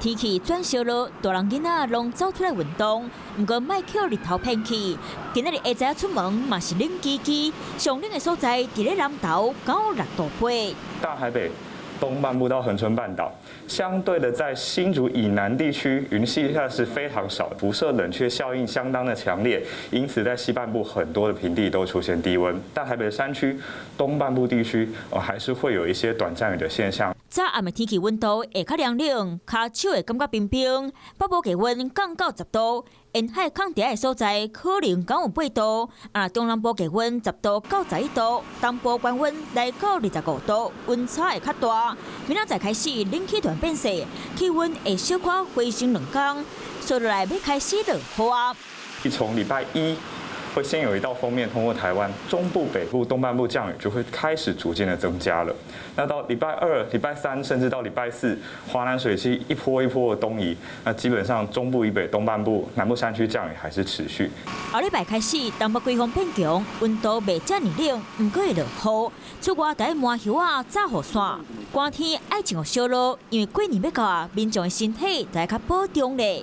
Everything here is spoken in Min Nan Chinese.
天氣轉燒熱，大人囡仔攏走出來運動。毋過莫予日頭騙去，今仔日下晝出門嘛是冷吱吱。上冷的所在，佇咧南投9.6度8。大台北東半部到恆春半島，相對的在新竹以南地區，雲系下是非常少，輻射冷卻效應相當的強烈，因此在西半部很多的平地都出現低溫。大台北的山區東半部地區，哦，還是會有一些短暫雨的現象。早暗的天氣溫度會較涼冷，跤手會感覺冰冰。北部氣溫降到10度，沿海空地的所在可能敢有8度。啊，中南部氣溫10度到11度，東部高溫來到25度，溫差會較大。明仔載開始冷氣團變細，氣溫會小可回升2工，接落來欲開始落雨啊。從禮拜一會先有一道鋒面通過台灣，中部、北部、東半部降雨就會開始逐漸的增加了。那到禮拜二、禮拜三，甚至到禮拜四，華南水系一波一波的東移，那基本上中部以北、東半部、南部山區降雨還是持續。後禮拜開始，東北季風變強，溫度袂遮爾冷，毋過會落雨。出外著愛縵袖仔、罩雨傘。寒天愛穿予小褸，因為過年欲到啊，民眾的身體著愛較保重咧。